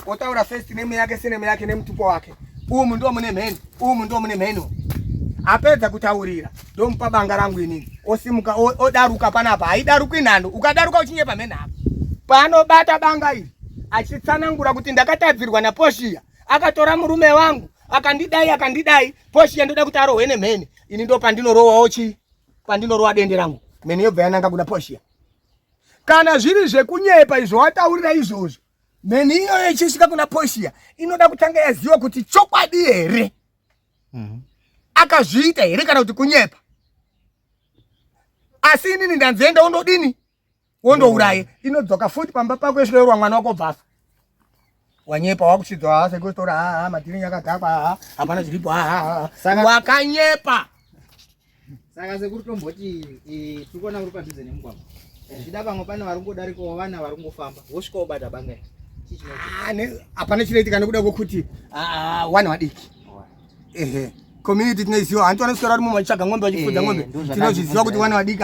Otaura first name yake, surname yake nemutupo wake. Umu ndo mune mheni, umu ndo mune mheni. Apedza kutaurira, ndomupa banga rangu inini. Osimuka odaruka panapa, haidarukwi nhando. Ukadaruka uchinyepa mheni apa. Paanobata banga iri achitsanangura kuti ndakatadzirwa naPoshia, akatora murume wangu akandidai akandidai, Poshia ndoda kuti arohwe nemheni. Ini ndo pandinorowawo chii? Pandinorowa dende rangu. Mheni yobva yananga kuna Poshia. Kana zviri zvekunyepa izvo wataurira izvozvo, mheni iyoyo ichisvika kuna Poshia inoda kutanga yaziva kuti chokwadi here akazviita here kana kuti kunyepa. Asi inini ndanzi enda undodini, wondouraye. Inodzoka futi pamba pako yosvika mwana wako obva afa. Wanyepa, wakuchidzwa haa sekutora haa madhiri yakadhakwa haa hapana zviripo haa. Wakanyepa. Saka sekuru tomboti tiri kuona uri padhuze nemugwagwa, zvichida pamwe pane vari kungodarikawo, vana vari kungofamba, vosvika wobata banga iri. Chii chinoitika? Hapana chinoitika nekuda kwekuti wana vadiki. Ehe, community tinoiziva, hanti vanoswera vari mumwe vachitsvaga ng'ombe, vachifudza ng'ombe. Ndozvandandibvunza. Tinozviziva kuti wana vadiki.